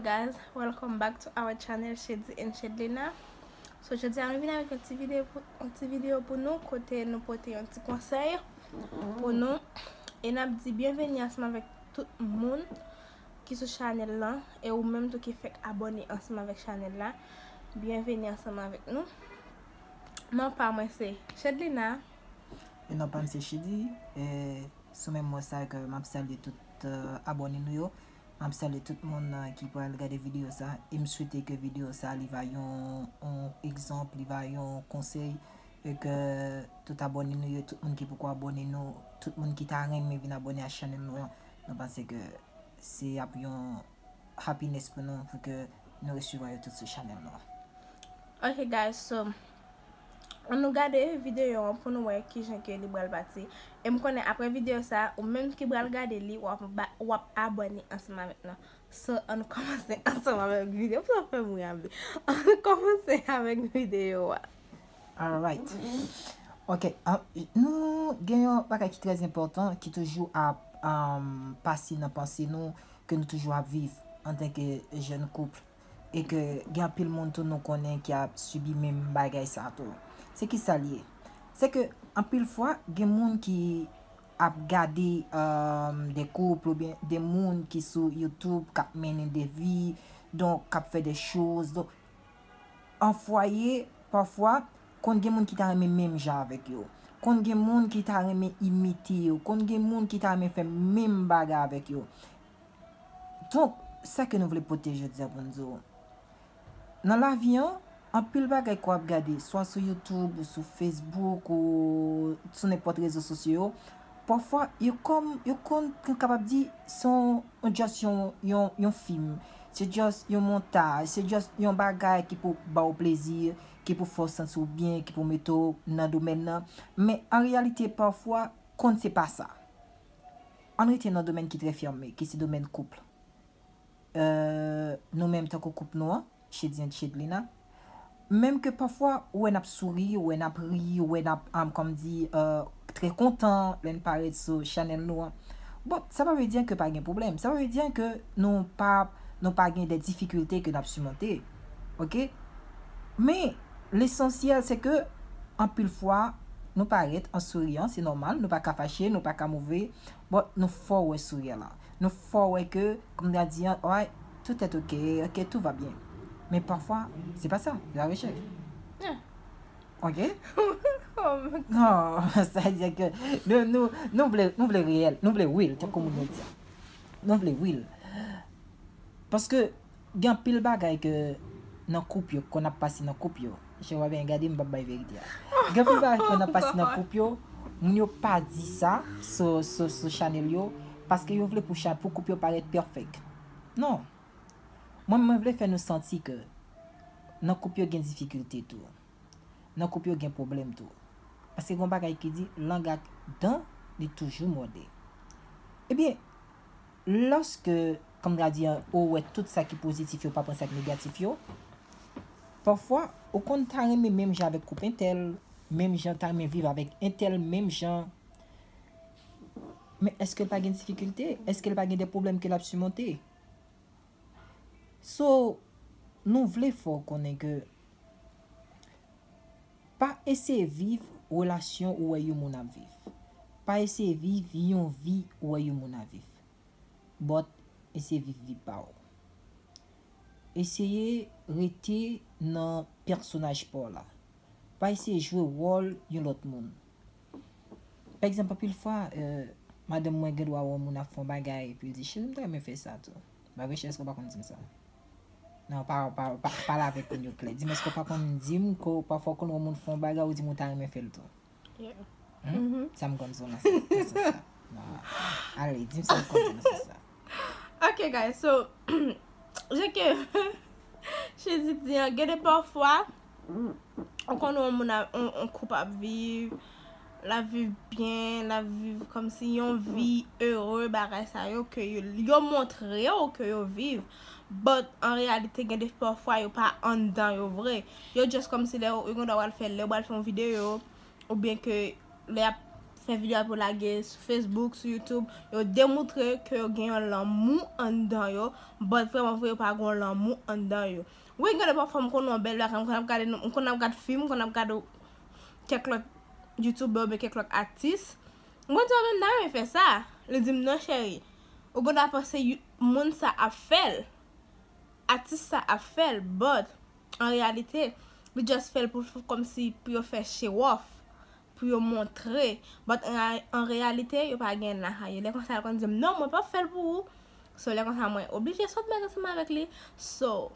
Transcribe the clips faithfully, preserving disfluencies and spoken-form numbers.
Guys, welcome back to our channel, Shady and Shedlina. So, jodi a nou vin avèk yon ti videyo pou, yon ti videyo pou nou, kote nou pote yon ti konsèy pou nou. E n ap di byenveni ansanm avèk tout moun ki sou chanèl lan, e ou menm tou ki fèk abòne ansanm avèk chanèl la. Byenveni ansanm avèk nou. Non pa mwen se Shedlina. E non pa m se Shady. E sou menm mo sa ke m ap salye tout, euh, abòne nou yo. M ap salye tout moun, euh, ki pral gade videyo sa. E m swete ke videyo sa li va yon, yon egzanp, li va yon konsèy. E ke tout abòne nou yo, tout moun ki poko abòne nou, tout moun ki ta renmen vin abòne a chanèl nou an, nou panse ke se ap yon happiness pou nou, pou ke nou resevwa yo tout sou chanèl nou an. Ok guys, so ann nou gade videyo an pou nou wè kijan ke li pral pati. E m konnen apre videyo sa, ou menm ki pral gade li, w ap ba, w ap abòne ansanm avèk nou. So, ann nou kòmanse ansanm avèk videyo. Pou sa fè m ri abi. Ann nou kòmanse avèk videyo a. Alright. Ok, ah, nou gen yon bagay ki trè enpòtan, ki toujou ap, um, pase nan panse nou, ke nou toujou ap viv antanke jèn koup. E ke gen anpil moun tou nou konnen ki ap sibi menm bagay sa tou. Se ki sa l ye? Se ke anpil fwa, gen moun ki ap gade, um, de koup oubyen de moun ki sou YouTube k ap mennen de vi, donk k ap fè de choz. Donk, an fwaye, pafwa, konn gen moun ki ta renmen menm jan avèk yo. Konn gen moun ki ta renmen imite yo. Konn gen moun ki ta renmen fè menm bagay avèk yo. Donk, sa ke nou vle pote jodi a pou n di w. Nan lavi an, anpil bagay ke w ap gade, swa sou YouTube, ou sou Facebook, ou sou nenpòt rezo sosyo yo, pafwa, yo kòm, yo konn, nou kapab di, se yon, yon, just yon, yon, yon fim. Se just yon montaj, se just yon bagay ki pou ba w plezi, ki pou fè w santi w byen, ki pou mete w nan domèn nan. Men an reyalite, pafwa, konn se pa sa. Ann rete nan domèn ki trè fèmen, ki se domèn koup. Euh, nou menm tankou koup nou an, Shady and Shedlina, menm ke pafwa ou wè n ap souri, ou wè n ap ri, ou wè n ap, um, kòm di, euh, trè kontan lè n parèt sou chanèl nou an. Bon, sa pa vle di ke pa gen pwoblèm. Sa pa vle di ke nou pa, nou pa gen de difikilte ke n ap simonte. Ok? Men, lesansyèl, se ke anpil fwa, nou parèt an souriyan, se nòmal, nou pa ka fache, nou pa ka move, but nou fè w wè sourire la. Nou fè w wè ke, kòm ta di an, ouais, tout est ok, ok, tout va bien. Men pafwa, se pa sa, yo arete. Yeah. Ok? Oh my God. Non, sa vle di ke nou, nou, nou vle, nou vle reyèl, nou vle real, tankou moun yo di. Nou vle real. Paske gen anpil bagay ke nan koup yo, konn ap pase nan koup yo. Chè, w ap byen gade, m p ap bay verite a. Gen anpil bagay konn ap pase nan koup yo, moun yo pa di sa sou, sou, sou chanèl yo, paske yo vle pou cha-, pou koup yo parèt pèfèk. Non. Mwen, mwen vle fè nou santi ke nan koup yo gen difikilte tou. Nan koup yo gen pwoblèm tou. Paske gen yon bagay ki di, lang ak dan, li toujou mòde. Ebyen, lòske, kòm ta di an, ou wè tout sa ki pozitif yo pa pran sa k negatif yo, pafwa, ou konn ta renmen menm jan avèk koup entèl, menm jan ta renmen viv avèk entèl, menm jan. Men èske l pa gen difikilte? Èske l pa gen de pwoblèm ke l ap simonte? So, nou vle fè w konnen ke pa eseye viv relasyon ou wè yon moun ap viv. Pa eseye viv yon vi ou wè yon moun ap viv. But, eseye viv vi pa w. Eseye rete nan pèsonaj pa w la. Pa eseye jwe wòl yon lòt moun. Pa egzanp, anpil fwa, euh, madanm mwen gen dwa wè yon moun ap fè yon bagay, epi l di, "Cheri, m ta renmen fè sa tou." M ap rechèche, èske w pa konn di m sa? Non, pa, pa, pa, pale avèk moun yo klè. Di m, èske w pa konn di m ke pafwa w konn wè yon moun fè yon bagay, ou di m ou ta renmen fè l tou? Yeah. Hmm? Sa m konn di w nan sans, nan sans sa? Non. Ale, di m sa w konn di w nan sans sa. Ok, guys, so, jan ke Shady di an, gen de pafwa, ou konn wè yon moun ap, yon, yon koup ap viv, l ap viv byen, l ap viv kòmsi yon vi ere, bagay sa yo ke yo, yo montre w ke yo viv. But, an reyalite, gen de pafwa, yo pa anndan yo vre. Yo just kòmsi lè yo, yo gen dwa pral fè, lè yo pral fè yon videyo, oubyen ke lè y ap fè videyo ap yo lage sou Facebook, sou YouTube, yo demontre ke yo gen yon lanmou anndan yo, but vrèman vre yo pa gen yon lanmou anndan yo. Wi, gen de pafwa m konn yon bèl bagay, m konn ap gade, m konn ap gade fim, m konn ap gade kèk lòt youtubè oubyen kèk lòt atis. Mwen di, "Mwen menm ta renmen fè sa." Li di m, "Non, cheri, ou gen dwa panse you- moun sa ap fè l, atis sa ap fè l, but an reyalite, li just fè l pou, pou kòmsi pou yo fè show off, pou yo montre, but an, an reyalite, yo pa gen nan haye." Lè konsa, l konn di m, "Non, mwen p ap fè l pou ou." So, lè konsa, mwen oblije sot bèk ansanm avèk li. So,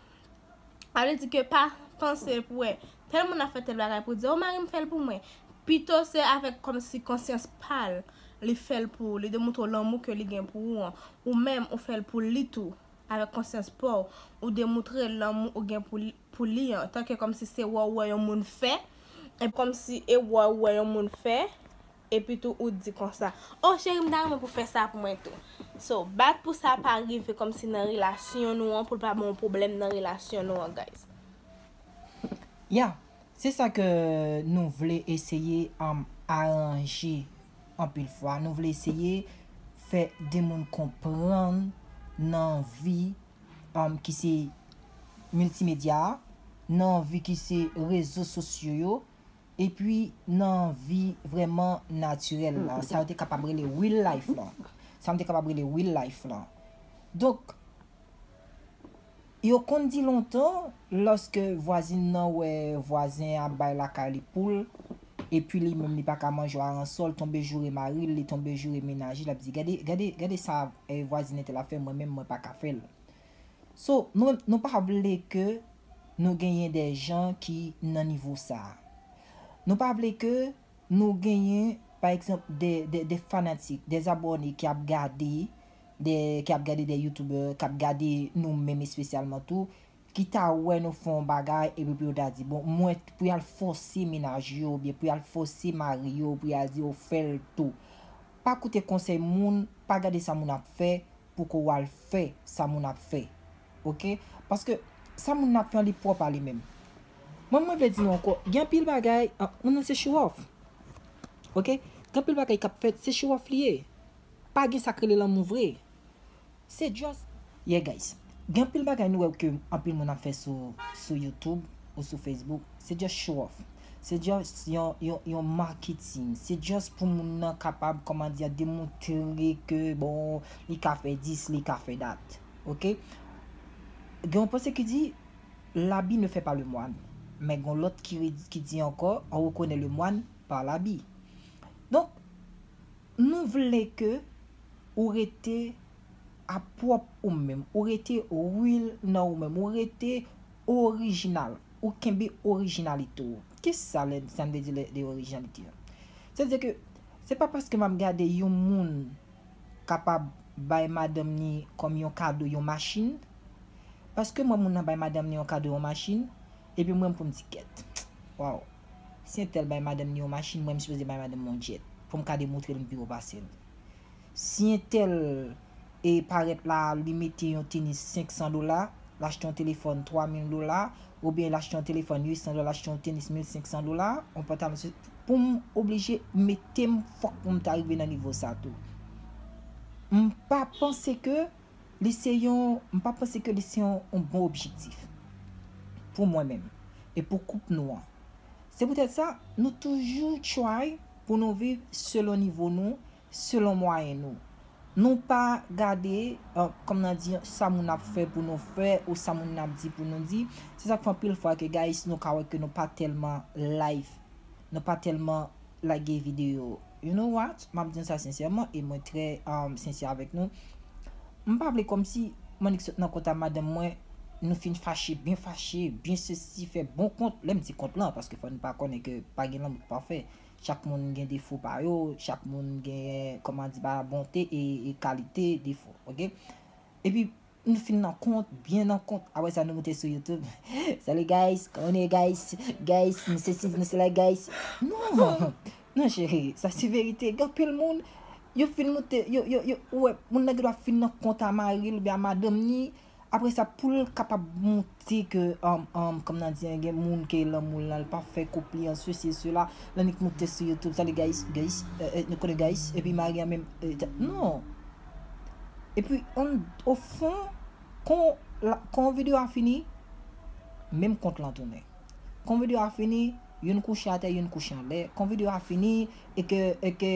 sa vle di ke pa panse pou wè tèl moun ap fè tèl bagay pou di, "O, mari m fè l pou mwen." Pito se avèk kòmsi konsyans pa l, li fè l pou ou, li demontre w lanmou ke li gen pou ou an. Ou menm, ou fè l pou li tou. Avèk konsyans pa w, ou demontre lanmou ou gen pou li, pou li an. Tanke kòmsi se wè w wè yon moun fè, e kòmsi e wè w wè yon moun fè, epi tou ou di konsa, "O, cheri, m ta renmen pou fè sa pou mwen tou." So, bat pou sa pa rive kòmsi nan relasyon nou an, pou l pa ban yon pwoblèm nan relasyon nou an, guys. Ya, se sa ke nou vle eseye, um, aranje anpil fwa. Nou vle eseye fè de moun konprann nan vi, um, ki se miltimedya a, nan vi ki se rezo sosyo yo, epi nan vi vrèman natirèl la. Sa yo te kapab rele real life lan. Sa yo te kapab rele real life lan. Donk, yo konn di lontan, lòske vwazin nan wè vwazen ap bay lakay li poul, epi li menm li pa ka manje aransò, l tonbe joure mari l, li tonbe joure mennaj li, l ap di, "Gade, gade, gade sa, eh, vwazin entèl ap fè, mwen menm mwen pa ka fè l." So, nou, nou pa vle ke nou genyen de jan ki nan nivo sa a. Nou pa vle ke nou genyen, pa egzanp, de, de, de fanatik, de abòne ki ap gade, de, ki ap gade de youtubè, k ap gade nou menm espesyalman tou, ki ta wè nou fè yon bagay, epi pou yo ta di, "Bon, mwen pou y al fòse mennaj yo, oubyen pou y al fòse mari yo, pou y al di yo fè l tou." Pa koute konsèy moun, pa gade sa moun ap fè, pou ke w al fè sa moun ap fè. Oke? Paske sa moun nan ap fè an li pwòp a li menm. Mwen, mwen vle di nou ankò, gen anpil bagay, ah, moun nan se show off. Oke? Gen anpil bagay k ap fèt, se show off li ye. Pa gen sa k rele lanmou vre. Se just, yeah, guys. Gen anpil bagay nou wè ke anpil moun ap fè sou, sou YouTube ou sou Facebook. Se just show off. Se just yon, yon, yon marketing. Se just pou moun nan kapab, kòman di, demontre ke, bon, li ka fè this, li ka fè that. Oke? Gen yon panse ki di, "L'habit ne fait pas le moine." Men gen lòt ki, ki di ankò, "On reconnaît le moine par l'habit." Donk, nou vle ke ou rete a pwòp ou menm, ou rete real nan ou menm, ou rete orijinal, ou kenbe orijinalite w. Kisa lè, sa m vle di lè, de orijinalite a? Sètadi ke se pa paske m ap gade yon moun kapab bay madanm ni kòm yon kado yon machin, paske m wè moun nan bay madanm ni yon kado yon machin, epi mwen pou m di, "Kèt, waw, si entèl bay madanm ni yon machin, mwen m sipoze bay madanm mwen yon jet, pou m ka demontre l m pi wo pase l." Si entèl e parèt la, li mete yon tenis senk san dola, l achte yon telefòn twa mil dola, oubyen l achte yon telefòn uit san dola, l achte yon tenis mil senk san dola, yon pantalon, se, pou m oblije mete m, fòk pou m ta rive nan nivo sa tou. M pa panse ke li se yon, m pa panse ke li se yon, yon bon objektif pou mwen menm e pou koup nou an. Se poutèt sa, nou toujou try pou nou viv selon nivo nou, selon mwayen nou. Nou pa gade, eh, kòm nan di, sa moun ap fè pou nou fè, ou sa moun ap di pou nou di. Se sa k fè anpil fwa ke, guys, nou ka wè ke nou pa tèlman live, nou pa tèlman lage videyo. You know what? M ap di nou sa sensèman, e mwen trè, um, sensè avèk nou. M pa vle kòmsi m annik sot nan kont a madanm mwen, nou fin fache, byen fache, byen sesi, fè bon kont. Lè m di kont lan, paske fò nou pa konnen ke pa gen lanmou ki pafè. Chak moun gen defo pa yo, chak moun gen, kòman di, pa bonte e, e kalite defo, oke? Epi, nou fin nan kont, byen nan kont. Apre sa, nou moute sou YouTube. Salut guys, kòman nou ye guys? Guys, nou sesi, nou sela guys. Non, non cheri, sa se verite. Gen anpil moun, yo fin moute, yo, yo, yo, ou wè, moun nan gen dwa fin nan kont a mari l oubyen a madanm ni, Apre sa, pou l kapab montre ke, um, um, kòm nan di, gen moun ke lanmou l la, l pa fè koup li an sesi, sela, l annik monte sou YouTube, sa li guys, guys, euh, euh, nou konnen guys, epi mari an menm, euh, ta- non. Epi, an, o fon, kon, la, kon videyo a fini, menm kont lan tounen. Kon videyo a fini, youn kouche atè, youn kouche anlè. Kon videyo a fini, e ke, e ke,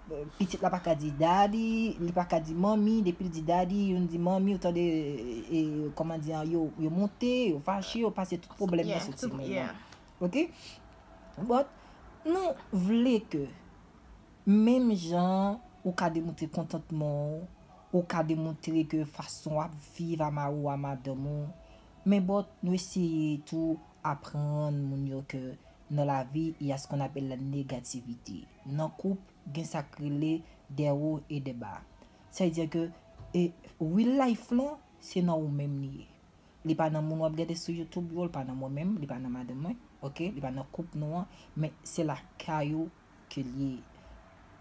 euh, pitit la pa ka di daddy, li pa ka di manmi, depi l di daddy, youn di manmi, ou tande, e, e, kòman di an, yo, yo monte, yo fache, yo pase tout pwoblèm nan sou timoun nan. Ok? But, nou vle ke, menm jan ou ka demontre kontantman w, ou ka demontre ke fason w ap viv a mari w, a madanm ou, men but, nou eseye tou aprann moun yo ke nan lavi, il y a ce qu'on appelle la négativité. Nan koup, gen sa k rele des hauts et des bas. Sa vle di ke, e, real life lan, se nan ou menm li ye. Li pa nan moun w ap gade sou YouTube yo, li pa nan mwen menm, li pa nan madanm mwen, ok? Li pa nan koup nou an, men se lakay ou ke l ye.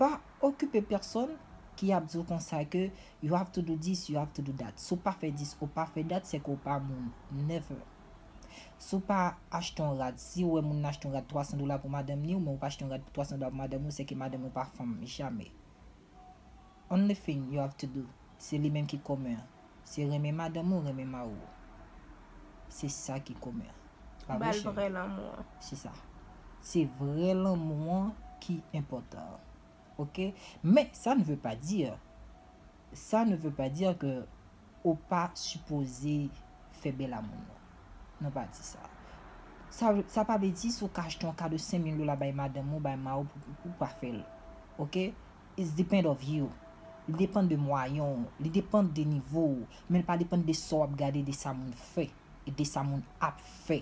Pa okipe pèsonn ki ap di w konsa ke you have to do this, you have to do that. Si w pa fè this, ou pa fè that, se ke w pa moun. Never. Si w pa achte yon rad, si w wè moun nan achte yon rad twa san dola pou madanm li, ou menm ou pa achte yon rad pou twa san dola pou madanm ou, se ke madanm ou pa fanm, jamè. Only thing you have to do, se li menm ki komen an. Se renmen madanm ou, renmen mari w. Se sa ki komen an. Pa vre, cheri? Ba l vrè lanmou an. Se sa. Se vrè lanmou an ki enpòtan. Ok? Men, sa ne veut pas dire, sa ne veut pas dire ke ou pa sipoze fè bèl a moun nan. Nou pa di sa. Sa, sa pa vle di si w ka achte yon kado senk mil dola bay madanm ou, bay mari w, pou, pou, pou pa fè l. Ok? It's depend of you. Li depann de mwayen w, li depann de nivo w, men li pa depann de sa w ap gade, de sa moun fè, e de sa moun ap fè.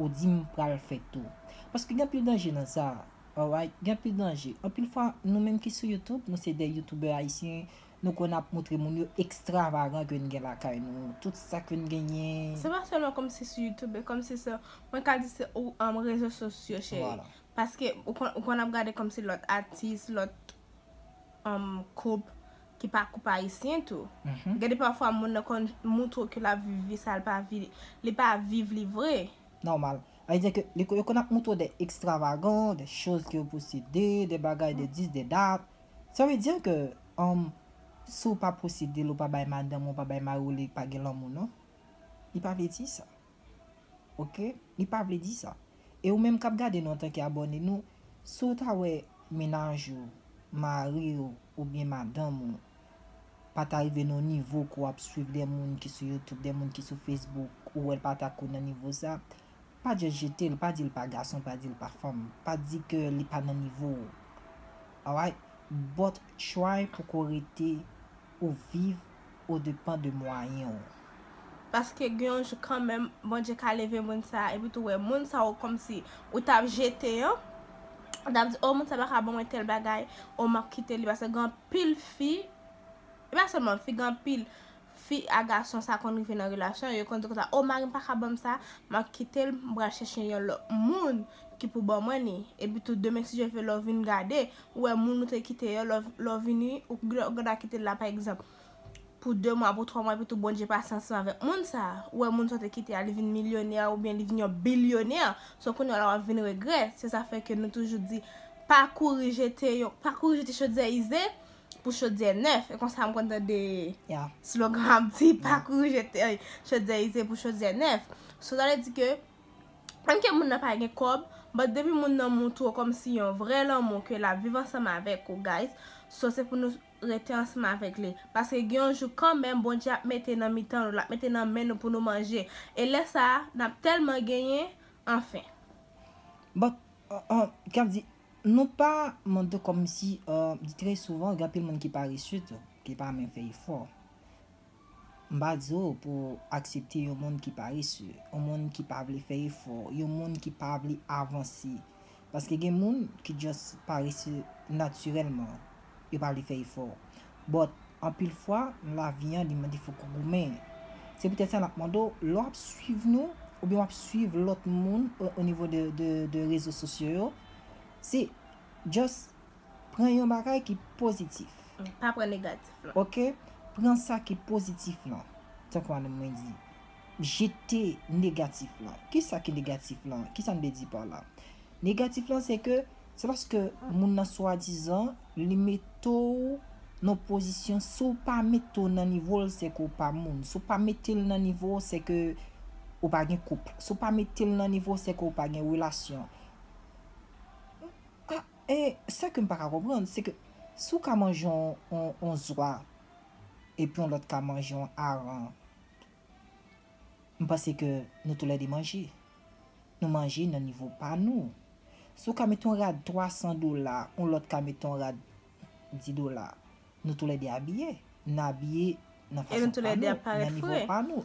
Ou di m pral fè tou. Paske gen anpil danje nan sa. Alright, gen anpil danje. Anpil fwa, nou menm ki sou YouTube, nou se de youtubè ayisyen, nou konn ap montre moun yo ekstravagan ke n gen lakay nou, tout sa ke n genyen. Se pa sèlman kòmsi sou YouTube, e kòmsi se, mwen ka di se ou, um, rezo sosyo, cheri. Vwala. Paske ou konn, ou konn ap gade kòmsi lòt atis, lòt, um, koup ki pa koup ayisyen tou. Mhm. Gen de pafwa moun nan konn montre w ke l ap viv vi sa, l pa vi-, li pa viv li vre. Nòmal. Sa vle di ke li, yo konn ap montre w de ekstravagan, de choz ke yo posede, de bagay de dis, de dat. Sa vle di ke, um, si w pa posede l, ou pa bay madanm ou, ou pa bay mari w, li pa gen lanmou, non. Li pa vle di sa. Ok? Li pa vle di sa. E ou menm k ap gade nou antanke abòne nou, si w ta wè mennaj ou, mari w, oubyen madanm ou, pa ta rive nan yon nivo ke w ap swiv de moun ki sou YouTube, de moun ki sou Facebook, ou wè l pa ta ko nan nivo sa, pa just jete l, pa di l pa gason, pa di l pa fanm, pa di ke li pa nan nivo w. Alright? But try pou ke w rete ou viv au dépens de mwayen w. Paske gen yon jou kanmenm, Bondye ka leve moun sa a, epi tou wè moun sa a, ou kòmsi ou t ap jete an, ou t ap di, o, moun sa a pa ka ban mwen tèl bagay, o, m ap kite li, paske gen anpil fi, e pa sèlman fi, gen anpil fi a gason sa konn rive nan relasyon, yo konn di konsa, o, mari m pa ka ban m sa, m ap kite l, m pral chèche yon lòt moun ki pou ban mwen li. Epi tou, demen, si Dye vle, lè w vin gade, ou wè moun ou te kite yo, lè w, lè w vini, ou, ou gade kite l la, pa egzanp, pou de mwa, pou twa mwa, epi tou Bondye pase ansanm avèk moun sa a. Ou wè moun sa w te kite a, li vin milyonè oubyen li vin yon bilyonè. So, kounye a la, w ap vin regrèt. Se sa fè ke nou toujou di, pa kouri jete yon, pa kouri jete chodyè ize pou chodyè nèf. E konsa, m konn tande slogan ap di, pa kouri jete, eh, chodyè ize pou chodyè nèf. So, sa vle di ke, menm ke moun nan pa gen kòb, but depi moun nan montre w kòmsi yon vrè lanmou ke l ap viv ansanm avèk ou, guys, so se pou nou rete ansanm avèk li. Paske gen yon jou kanmenm, Bondye ap mete nan mitan nou, l ap mete nan men nou pou nou manje. E lè sa a, n ap tèlman genyen, anfen. But, uh, uh, kòm di, nou pa mande kòmsi, uh, di trè souvan, gen anpil moun ki parese tou, ki pa menm fè efò. M pa di w pou aksepte yon moun ki parese, yon moun ki pa vle fè efò, yon moun ki pa vle avanse. Paske gen moun ki just parese natirèlman, yo pa vle fè efò. But, anpil fwa, nan lavi an, li mande fòk ou goumen. Se poutèt sa n ap mande w, lè w ap swiv nou, oubyen w ap swiv lòt moun o, o nivo de, de, de rezo sosyo yo, se just pran yon bagay ki pozitif. Pa pran negatif lan. Ok? Pran sa ki pozitif lan. tankou madanm mwen di, jete negatif lan. Kisa ki negatif lan? Kisa m vle di pa la? Negatif lan, se ke, se paske moun nan swadizan, li mete w nan pozisyon, si w pa mete w nan nivo l, se ke w pa moun. Si w pa mete l nan nivo w, se ke ou pa gen koup. Si w pa mete l nan nivo w, se ke ou pa gen relasyon. Ah, e sa ke m pa ka konprann, se ke si w ka manje yon, yon, yon zwa, epi yon lòt ka manje yon aran, m panse ke nou toulède manje. Nou manje nan nivo pa nou. Si w ka mete yon rad twa san dola, yon lòt ka mete yon rad dis dola, nou toulède abiye. N abiye nan fason pa nou, nan nivo pa nou.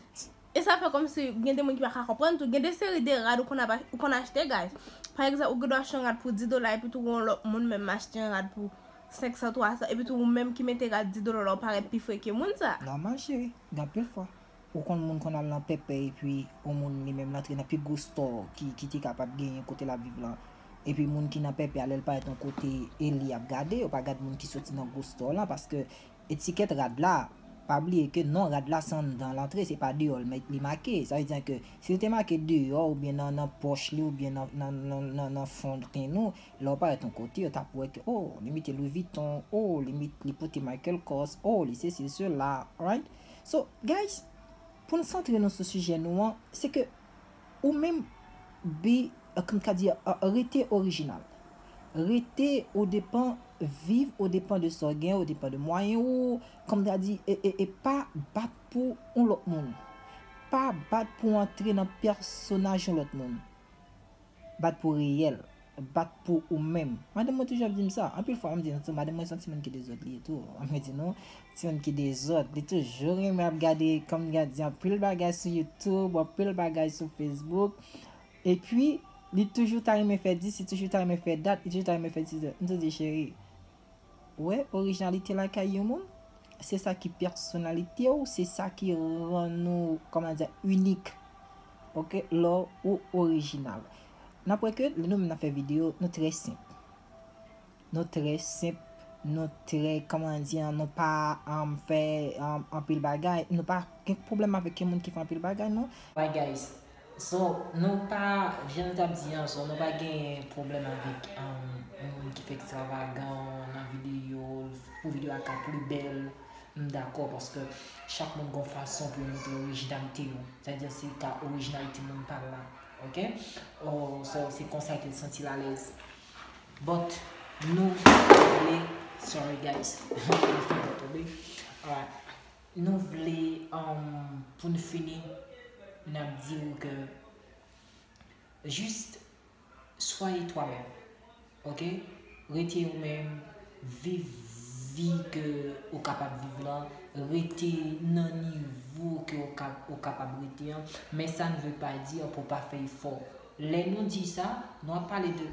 E sa fè kòmsi gen de moun ki pa ka konprann tou. Gen de seri de rad ou konn, ou konn achte, guys. Pa egzanp, ou gen dwa achte yon rad pou dis dola, epi tou yon lòt moun menm achte yon rad pou senk san, twa san, epi tou ou menm ki mete rad dis dola la, ou parèt pi fre ke moun sa. Nòmal, cheri. Gen anpil fwa. Ou konn moun konn al nan pèpè epi yon moun li menm l antre nan pi gwo store ki, ki te kapab genyen kote l ap viv lan. Epi moun ki nan pèpè a, lè l parèt yon kote, e li y ap gade, yo pa gad moun ki soti nan gwo store lan, paske etikèt rad la, pa bliye ke non rad la se anndan l antre, se pa deyò l make, li make. Sa vle di ke si l te make deyò oubyen nan, nan pòch li oubyen nan, nan, nan, nan, nan fon ken nou, lè w parèt yon kote, yo t ap wè ke, oh, li mete Louis Vuitton, oh, li met, li pote Michael Kors, oh, li sesi, li sela, right? So, guys, pou n santre nou sou sijè nou an, se ke ou menm, be, kòm ka di, rete orijinal. Rete o depan, viv o depan de sa w gen, o depan de mwayen ou, kòm ka di, e, e, e pa bat pou yon lòt moun. Pa bat pou antre nan pèsonaj yon lòt moun. Bat pou reyèl. Bat pou ou menm. Madanm mwen toujou ap di m sa. Anpil fwa, m di nou tou, madanm mwen se yon timoun ki dezòd li ye tou. Mwen di nou, timoun ki dezòd. Li toujou renmen ap gade, kòm m ka di, anpil bagay sou YouTube, anpil bagay sou Facebook. Epi, li toujou ta renmen fè dis, li toujou ta renmen fè dat, li toujou ta renmen fè dis. M tou di, cheri, ou wè orijinalite lakay yon moun, se sa ki pèsonalite w, se sa ki rann ou, kòman di, inik. Oke, lè ou orijinal. N ap wè ke lè nou menm n ap fè videyo, nou trè senp. Nou trè senp, nou trè, kòman di, nou pa, um, fè, um, anpil bagay, nou pa gen pwoblèm avèk yon moun ki fè anpil bagay, non. Bye, guys. So, nou pa, jan nou t ap di an, so, nou pa gen pwoblèm avèk, um, yon moun ki fè ekstravagan nan videyo, pou videyo a ka pli bèl, m dakò, paske chak moun gen yon fason pou yo montre orijinalite yo. Sa vle di se ka orijinalite moun pa l la, oke? Oh, so, se konsa ke l santi l alèz. But, nou vle, sorry guys, m fè tonbe. Alright. Nou vle, um, pou n fini, n ap di w ke jis soyez toi-même, oke? Rete ou menm, viv vi ke ou kapab viv lan, rete nan nivo ke ou ka, ou kapab rete an, men sa ne veut pas dire pou pa fè efò. Lè nou di sa, nou ap pale de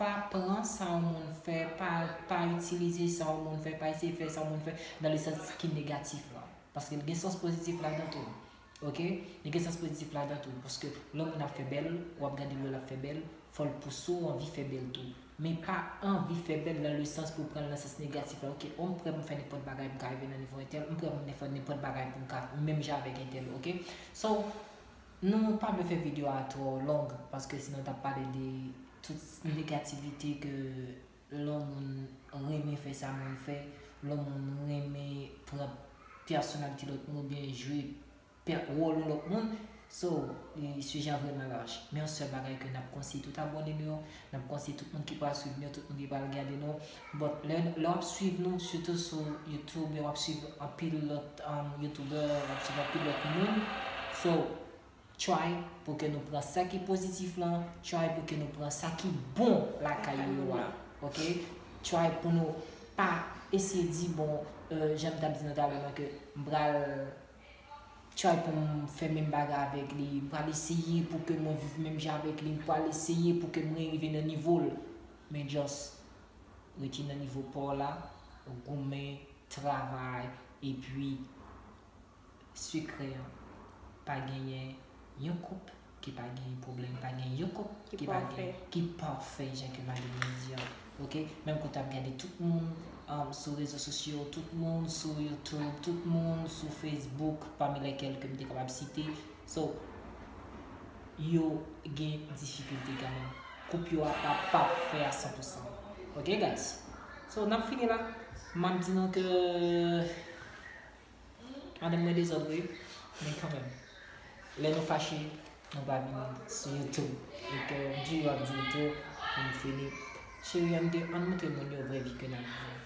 pa pran sa yon moun fè, pa, pa itilize sa yon moun fè, pa eseye fè sa yon moun fè nan le sans ki negatif lan. Paske l gen sans pozitif ladan tou. Oke? Li gen sans pozitif ladan tou. Paske lè yon moun ap fè bèl, w ap gade l, l ap fè bèl, fò l pouse w anvi fè bèl tou. Men pa anvi fè bèl nan le sans pou pran l nan sans negatif la. Oke, o m prè pou m fè nenpòt bagay pou m ka rive nan nivo entèl, m prè pou m fè nenpòt bagay pou m ka menm jan avèk entèl, oke? So, nou pa vle fè videyo a twò long, paske sinon t ap pale de tout negativite ke lè yon moun renmen fè sa moun fè, lè yon moun renmen pran pèsonalite lòt moun oubyen jwe pè-, wòl yon lòt moun. So, e, sijè an vrèman laj. Men yon sèl bagay ke n ap konseye tout abòne nou yo, n ap konseye tout moun ki pral swiv nou yo, tout moun ki pral gade nou. But lè, lè w ap swiv nou, sitou sou YouTube, w ap swiv anpil lòt, um, YouTuber, w ap swiv anpil lòt moun. So, try pou ke nou pran sa ki pozitif lan, try pou ke nou pran sa ki bon lakay yo a, oke? Try pou nou pa eseye di, bon, euh, jan m t ap di nou talè lan ke m pral try pou m fè menm bagay avèk li, m pral eseye pou ke mwen viv menm jan avèk li, m pral eseye pou ke mwen rive nan nivo l. Men just rete nan nivo pa w la, goumen, travay, epi sekrè an, pa genyen yon koup, ki pa gen pwoblèm, pa gen yon kòb ki pa gen, ki pafè, jan ke madanm mwen di an. Ok? Menm kote ap gade tout moun um, sou rezo sosyo, tout moun sou YouTube, tout moun sou Facebook, pami lèkèl ke m te kapab site. So, yo gen difikilte kanmenm. Koup yo a pa pafè a san pou san. Ok, guys? So, n ap fini la. M ap di nou ke madanm mwen dezòd vre, men kanmenm, lè nou fache, nou pa vin sou YouTube. E ke m toujou ap di l tou, pou m fini, cheri, ann, ann montre moun yo vrè vi ke n ap viv.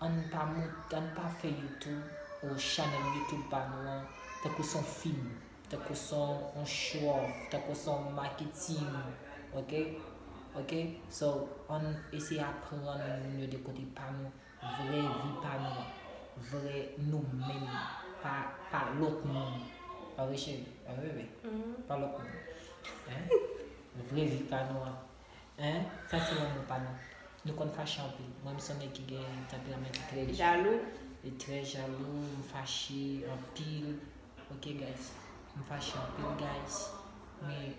Ann pa mont, ann pa fè YouTube ou chanèl YouTube pa nou an tankou se yon fim, tankou se yon show off, tankou se yon marketing, ok? Ok? So, ann eseye aprann moun yo de kote pa nou, vrè vi pa nou an, vrè nou menm, pa, pa lòt moun. Pa vre, cheri? Pa vre, bebe? Pa lòt moun. Hein? Vrè vi pa nou an. Hein? Sa se lanmou pa nou. Nou konn fache anpil. Mwen, m se yon nèg ki gen tanperaman ki trè jalou. E trè jalou, m fache anpil. Ok, guys? M fache anpil, guys. Men,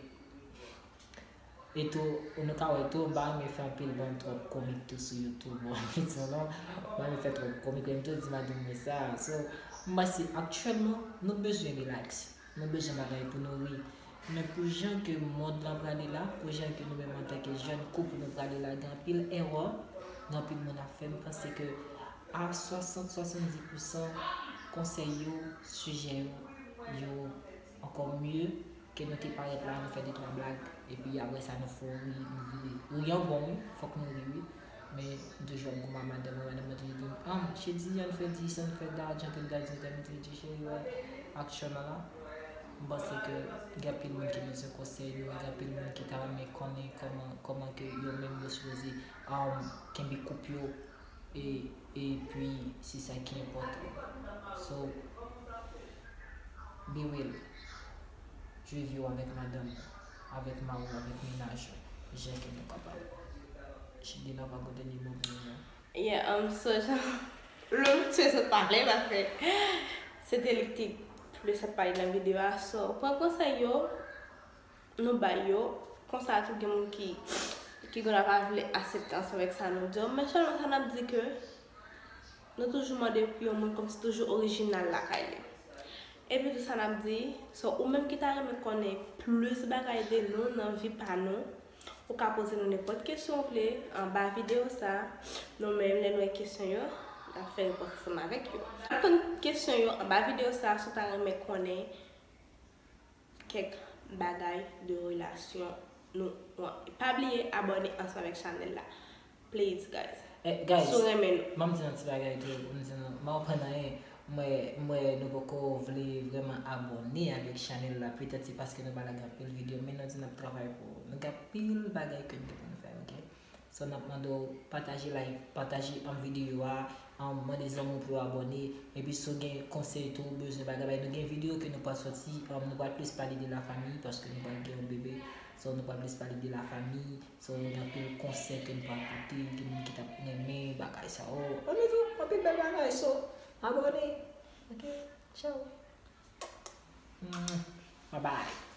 e tou, nou ka wè tou, m pa renmen fè anpil bann twòp komik tou sou YouTube. Bon, anpil non, m pa renmen fè twòp komik, men m tou di madanm mwen sa. So, m panse aktyèlman, nou bezwen relax. Nou bezwen bagay pou nou ri. Men pou jan ke mond lan prale la, pou jan ke nou menm antanke jèn koup nou prale la, gen anpil erè, gen anpil moun ap fè. M panse ke a swasant, swasanndis pousan konsèy yo, sijè yo, yo ankò mye ke nou te parèt la, nou fè de twa blag, epi apre sa nou fè w ri, nou vire. Ri an bon, wi, fòk nou ri, wi. Men m toujou ap goumen ak madanm mwen, madanm mwen toujou di m, ah, cheri, ann fè dis, ann fè dat, jan ke l ka di m, tèl, m toujou di, cheri, wè, aktyèlman la, m panse ke gen anpil moun ki bezwen konsèy nou, gen anpil moun ki ta renmen konnen kòman, kòman ke yo menm yo sipoze, um, kenbe koup yo, e, epi se sa ki enpòtan. So, be real. Jwe vi w avèk madanm ou, avèk mari w, avèk mennaj ou, jan ke nou kapab. Chidina pa gon dènye mo pou nou, non? Yeah, um, so, jan, lè m tchwe sot pale, paske se te li ki te plis ap pale nan videyo a. So, pran konsèy yo, nou bay yo. Konsa tou gen moun ki, ki gen dwa pa vle aksepte ansanm avèk sa nou di yo. Men sèlman sa n ap di ke nou toujou mande pou yon moun kòmsi toujou orijinal lakay li. Epi tou sa n ap di, so ou menm ki ta renmen konnen plis bagay de nou nan vi pa nou, ou ka poze nou nenpòt kesyon ou vle anba videyo sa. Nou menm, lè n wè kesyon yo, n ap fè repons ansanm avèk yo. N ap tann kesyon yo anba videyo sa, si w ta renmen konnen kèk bagay de relasyon nou an. Pa bliye abòne ansanm avèk chanèl la. Please, guys. Eh, guys, si w renmen nou. M ap di yon ti bagay tou, m di nou, m pa konprann anyen. M wè, m wè nou poko vle vrèman abòne avèk chanèl la. Petèt se paske nou pa lage anpil videyo, men nou di n ap travay pou ou. Nou gen anpil bagay ke nou gen pou nou fè, ok? So, n ap mande w pataje live, pataje, um, videyo a, um, mande zanmi w pou yo abòne. Epi si w gen konsèy tou, ou bezwen bagay, bagay, nou gen videyo ke nou pral sòti, um, nou pral plis pale de lafanmi, paske nou pral gen yon bebe. So, nou pral plis pale de lafanmi. So, gen anpil konsèy ke nou pral pote, gen moun ki t ap renmen bagay sa yo. Ann di anpil bèl bagay, so, abòne. Ok, ciao. Mm, bye bye.